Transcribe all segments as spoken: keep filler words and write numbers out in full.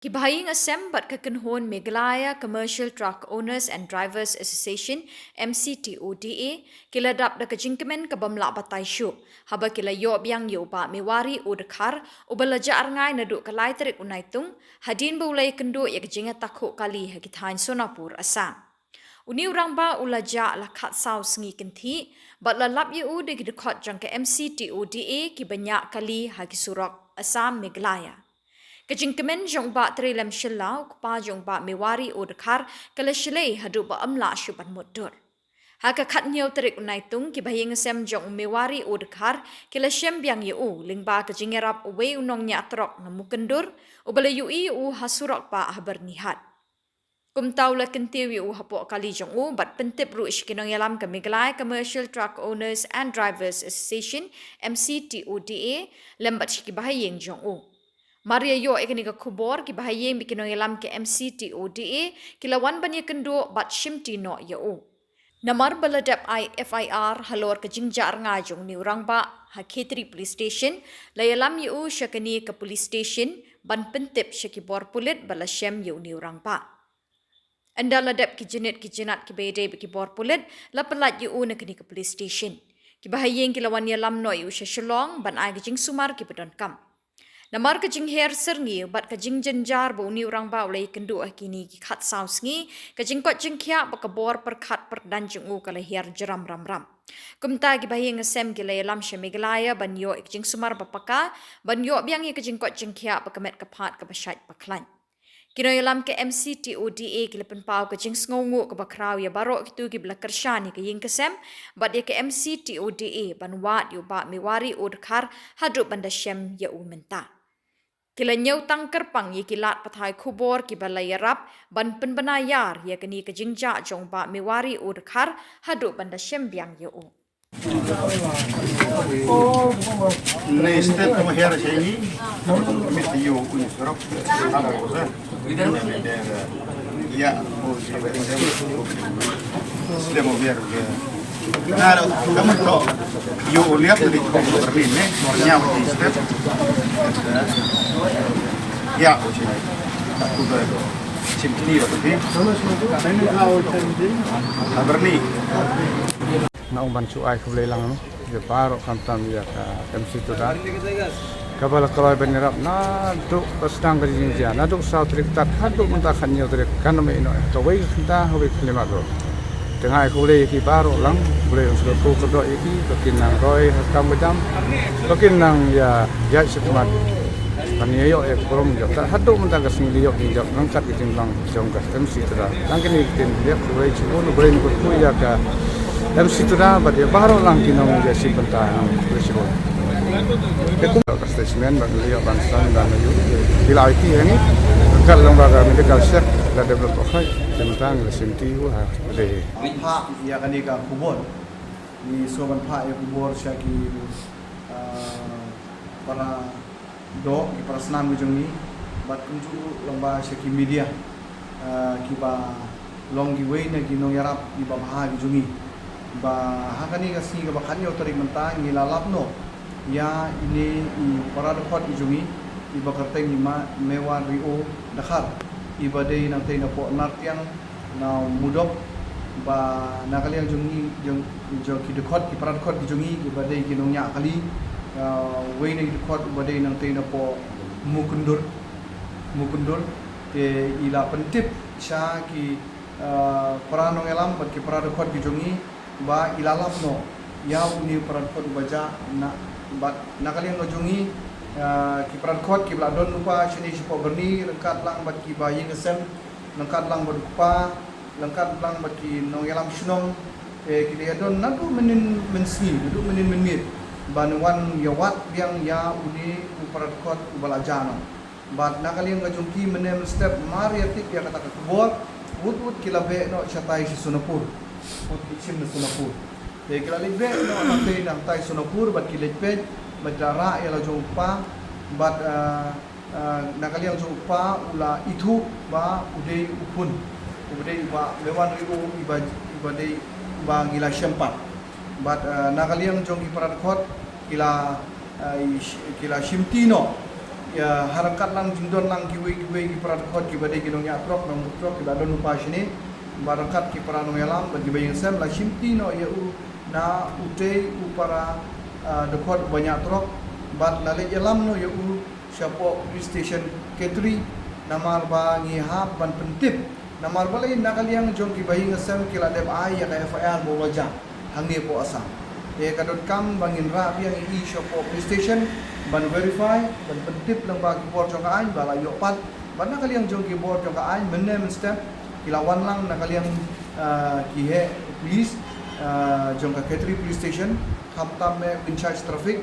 Ki bahaïing sem bad ka kynhun Meghalaya Commercial Truck Owners and Drivers Association, M C T O D A, ki la dap da ka jingkmen ka bym lah batai shuh haba ki la ïoh biang ïa u Bah Mewari O Dkhar, uba la jah rngai naduh ka lai tarik u Naitung, hadien ba u la ïakynduh ïa ka jingïatakhuh kali ha ki thaiñ Sonapur, Assam. Une u rangbah u la jah la khatsaw sngi kynthih, bad la lap ïa u da ki dkhot jong ka M C T O D A kiba ñiah kali ha ki surok Assam Meghalaya. Ka jingkmen jong u Bah Treilem Shylla, u kpa jong u Bah Mewari O Dkhar, ka la shlei haduh ba ym lah shuh ban mutdur. Ha ka khathynñiew tarik u Naitung, ki bahaïing sem jong u Mewari O Dkhar ki la shem biang ïa u lyngba ka jingïarap uwei u nongñiah trok na Mukyndur, uba la ïohi ïa u ha surok bah ha Byrnihat. Kumta u la kyntiew ïa u hapoh kali jong u bad pyntip ruh sha ki nongïalam ka Meghalaya Commercial Truck Owners and Drivers Association, M C T O D A, lem bad sha ki bahaïing jong u. Mar ïa ïoh ïa kane ka khubor, ki bahaïing bad ki nongïalam ka M C T O D A ki la wan ban ïakynduh bad shimti noh ïa u. Namar ba la dep ai F I R halor ka jingjah rngai jong une u rangbah ha Khetri Police Station, la ïalam ïa u sha kane ka police station ban pyntip sha ki bor pulit ba la shem ïa une u rangbah. Ynda la dep ki jingit ki jingat kiba ïadei bad ki bor pulit, la pyllait ïa u na kane ka police station. Ki bahaïing ki la wan ïalam noh ïa u sha Shillong ban ai ka jingsumar kiba donkam. Namar ka jingher syrngiew bad ka jingjynjar ba une u rangbah u la ïakynduh ha kine ki khatsaw sngi, ka jingkoit jingkhiah bad ka bor pyrkhat pyrdaiñ jong u ka la hiar jram ram ram. Kumta ki bahaïing sem ki la ïalam sha Meghalaya ban ïoh ïa ka jingsumar ba paka, ban ïoh biang ïa ka jingkoit jingkhiah bad ka met ka phad kaba shait ba khlaiñ. Ki nongïalam ka M C T O D A ki la pynpaw ka jingsngewnguh kaba khraw ïa baroh kito kiba la kyrshan ïa ka ïing ka sem bad ïa ka M C T O D A ban wad ïa u Bah Mewari O Dkhar haduh ban da shem ïa u mynta. Ki la ñiew tang kyrpang ïa ki lad pathai khubor kiba la ïarap ban pynbna ïar ïa kane ka jingjah jong u Bah Mewari O Dkhar haduh ban da shem biang ïa u. Nei step mo hiar shai ni. Mit yo un surok. Ya. Step mo hiar. Na ro kamu to. Yo liap ni ko berlin ne. Nya mo step. Ya. Aku dah. Sim kini waktu ni. Berlin. Nga ong ban shu ai khublei lang noh ïa baroh khamtam ïa ka M C Tuda kaba la kloi ban ïarap naduh ba sdang ka jingjia, naduh saw tarik tad haduh mynta khathynñiew tarik, kan ym ïehnoh kawei ka kynta kawei ka khyllipmat ruh. Te nga ai khublei ïa ki baroh lang, khublei ïa u Symbud, kyrdoh ïa ki ba kin nang roi ha ka kam ka jam, ba kin nang ïa ïaid shakhmat ban ïa ïoh ïa ka burom jong ka, haduh mynta ka sngi la ïoh jingjop ryngkat ka jingblang jong ka M C Tuda. Tang kine ki ktien, ïa khublei shibun, khublei na ka kyrkhu ïa ka M C Tuda bad ïa baroh lang ki nongïaishim bynta, khublei shibun. Te kum ka statement ba ngi la ïoh ban sdang ban ïoh, ki la aiti hangne ryngkat lang bad ka medical check la dep leit, okay. Te mynta ngi la shim ti u ha de. Phah ïa kane ka khubor. Ngi sngewbha ban phah ïa ka khubor sha ki, ah, para doh, ki para snam ki jong ngi, bad kumjuh lyngba sha ki media, ah, kiba long kiwei na ki nongïarap kiba bha ki jong ngi. Ba ha kane ka sngi kaba khathynñiew tarik mynta ngi la lap noh ïa ine i para dkhot ki jong ngi, iba kyrteng i Ma-, Mewari O Dkhar, iba dei nangtei na poh Nartiang na Mudop, ba na ka liang jong ngi, jong, jong ki dkhot, ki para dkhot ki jong ngi kiba dei ki nongñiah kali, ah, wei na ki dkhot uba dei nangtei na poh Mukyndur, Mukyndur, te i la pyntip sha ki, ah, para nongïalam bad ki para dkhot ki jong ngi ba i la lap noh ïa une u para dkhot uba jah na, bad na ka liang ka jong ngi, ah, ki para dkhot kiba la don lypa shane shapoh Byrni ryngkat lang bad kiba ïing ka sem, ryngkat lang bad u kpa, ryngkat lang bad ki nongïalam shnong, eh, ki la ïadon naduh mynnin mynsngi, naduh mynnin mynmiet ban wan ïawad biang ïa une u para dkhot uba la jah noh. Bad na ka liang ka jong ki mynne mynstep mar ïa tip ïa kata ka khubor, wut wut ki la beh noh shatai sha Sonapur. Wut ki shim na Sonapur. Te ki la leit beh noh nangtei nangtai Sonapur bad ki leit peit bad la rah ïa la jong u kpa bad, ah, ah, na ka liang jong u kpa u la ithuh ba u dei u khun, u dei u Bah Mewari O, iba, iba dei uba ngi la shem pat. Bad, ah, na ka liang jong ki para dkhot ki la, ah, i sh-, ki la shimti noh Ïa, ha ryngkat lang jingdon lang kiwei kiwei ki para dkhot kiba dei ki nongñiah trok, nongbuh trok kiba don lypa shane, bad ryngkat ki para nongïalam bad kiba ïeng sem, la shimti noh ïa u na utei u para, ah, dkhot ba ñiah trok, bad la leit ïalam noh ïa u shapoh Police Station Khetri, namar ba ngi hap ban pyntip, namar balei na ka liang jong kiba ïeng sem ki la dep ai ïa ka F I R ba u la jah hangne hapoh Assam. Te ka donkam ba ngin rah biang ïa i shapoh Police Station ban verify, ban pyntip lyngba ki bor jong ka aiñ ba la ïoh pat. Bad na ka liang jong ki bor jong ka aiñ mynne mynstep ki la wan lang na ka liang, ah, ki heh police, ah, jong ka Khetri Police Station, khamtam eh u in charge traffic,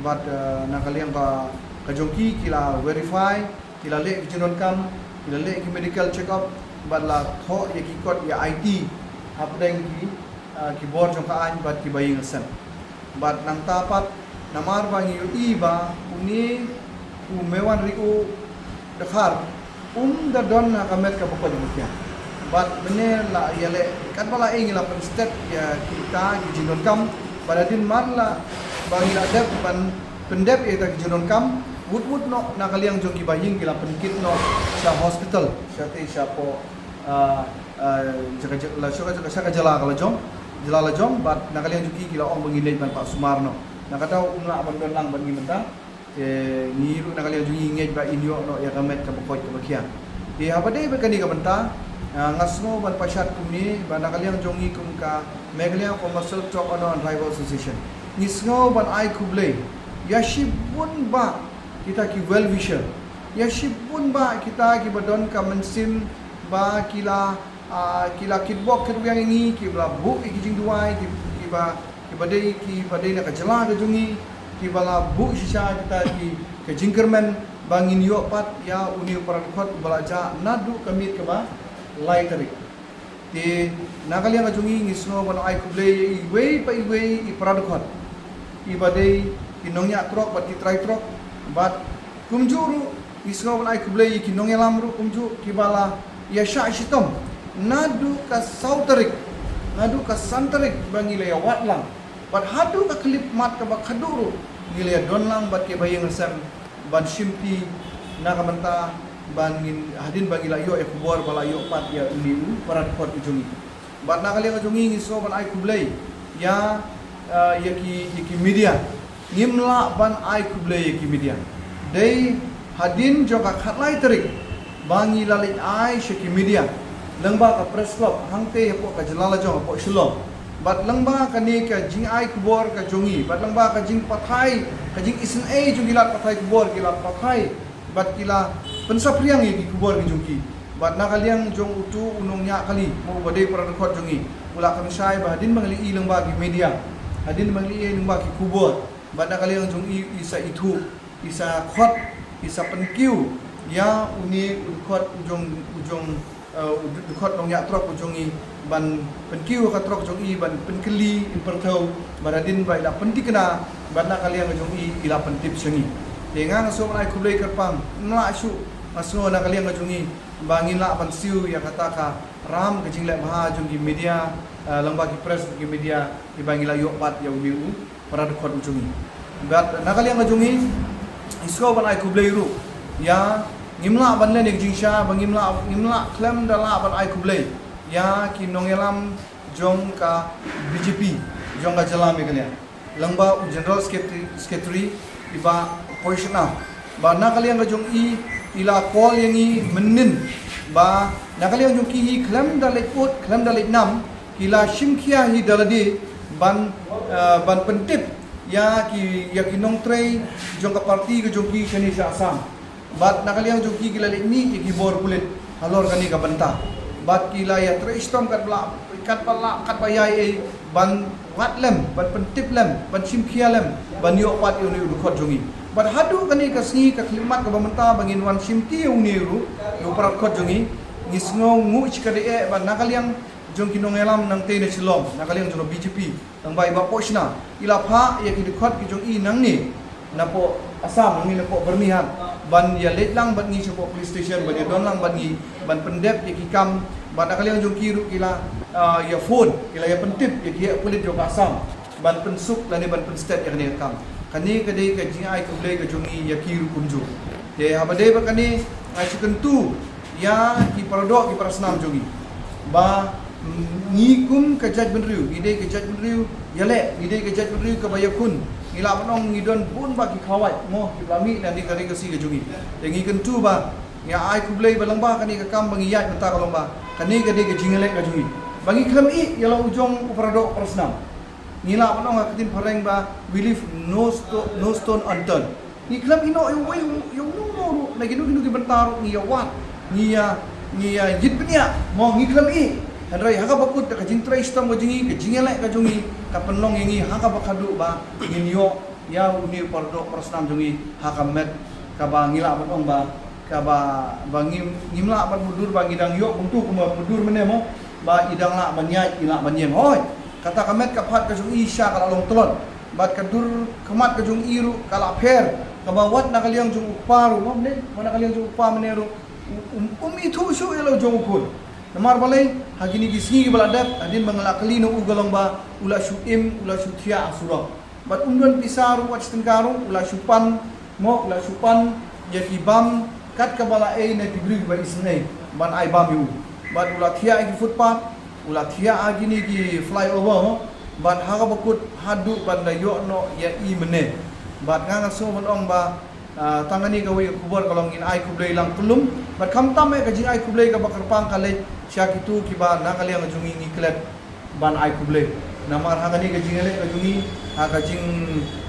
bad, ah, na ka liang ka, ka jong ki ki la verify, ki la leh ki jingdonkam, ki la leh ki medical check up, bad la thoh ïa ki kot ïa I T hapdeng ki, ah, ki bor jong ka aiñ bad kiba ïeng sem. Bad nangta pat, namar ba ngi ïohi ba une u Mewan Riu Dkhar um da don ha ka met kaba koit ba khiah. Bad mynne la ïaleh katba la ïeng, la pynstet ïa kita ki jingdonkam, bad hadien mar la ba ngi la dep ban pyndep ïa kita ki jingdonkam, wut wut noh na ka liang jong kiba ïeng ki la pynkit noh sha hospital, shatei shapoh, ah, ah, jaka, jaka, la sha ka, sha ka jylla ka la jong, jylla la jong, bad na ka liang jong ki ki la ong ba ngin leit ban pah sumar noh. Na kata um lah ban don lang bad ngi mynta. Te ngi ruh na ka liang jong ngi ngeit ba in ïoh noh ïa ka met kaba koit kaba khiah. Te haba dei bad kane ka bynta, ah, nga sngew ban pashat kumne ba na ka liang jong ngi kum ka Meghalaya Commercial Truck Owner and Driver Association, ngi sngew ban ai khublei ïa shibun bah kita ki well wisher, ïa shibun bah kita kiba don ka mynsiem ba ki la, ah, ki la kitbok kitwiang ïa ngi, kiba la buh ïa ki jingduwai, ki, kiba, kiba dei, kiba dei na ka jylla ka jong ngi, kiba la buh shisha kita ki, ka jingkyrmen ba ngin ïoh pat ïa une u para dkhot uba la jah naduh ka miet kaba lai tarik. Te na ka liang ka jong ngi ngi sngew ban ai khublei ïa iwei pa iwei i para dkhot, iba dei ki nongñiah trok bad ki trai trok, bad kumjuh ruh ngi sngew ban ai khublei ïa ki nongïalam ruh kumjuh, kiba la ïa shah shitom naduh ka saw tarik, naduh ka san tarik ba ngi la ïa wad lang, bad haduh ka khyllipmat kaba khatduh ruh ngi la ïa don lang bad kiba ïeng sem ban shimti na ka bynta ban ngin, hadien ba ngi la ïoh ïa khubor ba la ïoh pat ïa une u para dkhot u jong ngi. Bad na ka liang ka jong ngi ngi sngew ban ai khublei ïa, eh, ïa ki, ïa ki media. Ngim lah ban ai khublei ïa ki media. Dei hadien jong ka khatlai tarik ba ngi la leit ai sha ki media lyngba ka press club hangtei hapoh ka jylla la jong hapoh Shillong. Bad lyngba kane ka jingai khubor ka jong ngi, bad lyngba ka jingpathai, ka jingisynei jong ki lad pathai khubor, ki lad pathai, bad ki la pynsaphriang ïa ki khubor ki jong ki. Bad na ka liang jong utu u nongñiah kali, mo uba dei para dkhot jong ngi, u la kynshai ba hadien ba ngi la ïohi lyngba ki media, hadien ba ngi la ïohi lyngba ki khubor, bad na ka liang jong i, i sa ithuh, i sa khot, i sa pynkiew ïa une u dkhot u jong, u jong, eh, u dkhot nongñiah trok u jong i, ban pynkiew ka trok jong i, ban pynkylli, in pyrthew, bad hadien ba i la pynthikna, bad na ka liang jong i, i la pyntip sha ngi. Te nga nga sngew ban ai khublei kyrpang, ngim lah shuh, nga sngew na ka liang jong i, ba ngin lah ban siew ïa kata ka ram ka jingleh bha jong ki media, eh, lyngba ki press ki media, kiba ngi la ïoh pat ïa une u para dkhot u jong ngi. Bad na ka liang ka jong ngi, ngi sngew ban ai khublei ruh ïa, ngim lah ban len ïa ka jingshisha ba ngim lah, ngim lah khlem da lah ban ai khublei ïa ki nongïalam jong ka B J P jong ka jylla Meghalaya, lyngba u General Secretary, Secretary i Bah Poishna. Ba na ka liang ka jong i, i la call ïa ngi mynnin, ba na ka liang jong ki hi khlem da leit ud, khlem da leit nam, ki la shim khia hi da lade ban, eh, ban pyntip ïa ki, ïa ki nongtrei jong ka party ka jong ki shane sha Assam. Bad na ka liang jong ki, ki la leit mih ïa ki bor pulit halor kane ka bynta. Bad ki la ïatrei shitom katba lah, katba lah, katba ïai ei ban wad lem, ban pyntip lem, ban shim khia lem, ban ïoh pat ïa une u dkhot jong ngi. Bad haduh kane ka sngi ka khyllipmat kaba mynta ba ngin wan shimti ïa une ruh, ïa u para dkhot jong ngi, ngi sngewnguh shikatdei eh ba na ka liang jong ki nongïalam nangtei na Shillong, na ka liang jong ka B J P, lyngba i Bah Poishna, i la phah ïa ki dkhot ki jong i nangne napoh Assam, nangne napoh Byrnihat, ban ïa leit lang bad ngi shapoh police station, ban ïa don lang bad ngi, ban pyndep ïa ki kam, bad na ka liang jong ki ruh ki la, ah, ïa phone, ki la ïa pyntip ïa ki heh pulit jong ka Assam ban pynsuk lane ban pynstet ïa kane ka kam. Kane ka dei ka jingai khublei ka jong ngi ïa ki ruh kumjuh. Te haba dei ba kane, nga shu kyntu ïa ki paradoh ki parasnam jong ngi ba, mm, ngi kum ka jaitbynriew, ngi dei ka jaitbynriew ïaleh, ngi dei ka jaitbynriew kaba ïakhun. Ngi lah ban ong ngi don bun bah ki khawai mo kiba la mih na kane ka ri Khasi ka jong ngi. Te ngi kyntu ba ngi ai khublei ba lyngba kane ka kam ba ngi ïaid mynta ka long ba kane ka dei ka jingïaleh ka jong ngi, ba ngi khlem ïeh ïa la u jong u paradoh parasnam. Ngi lah ban ong ha ka ktien phareng ba we leave no sto-, no stone unturned. Ngi khlem ïeh noh ïa uwei, ïa uno uno ruh, na kino kino ki bynta ruh ngi ïa wad, ngi ïa, ngi ïa ïit bniah mo, ngi khlem ïeh. Hynrei ha kaba kut da ka jingtrei shitom ka jong ngi, ka jingïaleh ka jong ngi, ka pynlong ïa ngi ha kaba khadduh ba ngin ïoh ïa une u paradoh parasnam jong ngi ha ka met kaba ngi lah ban ong ba, kaba, ba ngim, ngim lah ban mutdur ba ngi dang ïoh kumto kumba mutdur mynne mo, ba i dang lah ban ïaid, i lah ban ïeng. Hooid, kata ka met ka phad ka jong i shisha ka la long tlot, bad ka dur khmat ka jong i ruh ka la pher, kaba wat na ka liang jong u kpa ruh mo mynne, wat na ka liang jong u kpa mynne ruh u, um, um ithuh shuh ïa la u jong u khun. Namar balei? Ha kine ki sngi kiba la dep, hadien ba nga la kylli na u ka long ba u la shu im, u la shu thiah ha surok. Bad um don pisa ruh, wat shi tyngka ruh, u la shu pan mo, u la shu pan ïa ki bam kat kaba la ei na ki briew kiba isynei ban ai bam ïa u. Bad u la thiah ha ki footpath, u la thiah ha kine ki flyover mo. Bad ha kaba kut haduh ban da ïoh noh ïa i mynne. Bad nga nga sngew ban ong ba, ah, tang kane kawei ka khubor ka long ngin ai khublei lang kyllum. Bad khamtam eh ka jingai khublei kaba kyrpang ka leit sha kito kiba na ka liang jong ngi ngi klet ban ai khublei. Namar ha kane ka jingïaleh ka jong ngi, ha ka jing,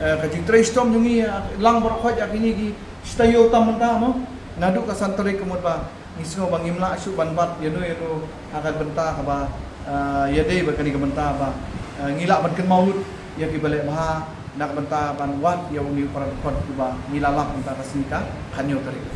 eh, ka jingtrei shitom jong ngi, eh, lang baroh khoit ha kine ki shi taïew tam mynta mo, naduh ka san tarik ka mut ba ngi sngew ba ngim lah shuh ban bat ïano ïano ha ka bynta kaba, eh, ïadei bad kane ka bynta ba, eh, ngi lah ban kynmaw lut ïa kiba leh bha na ka bynta ban wad ïa une u para dkhot uba ngi la lap mynta ka sngi ka khathynñiew tarik.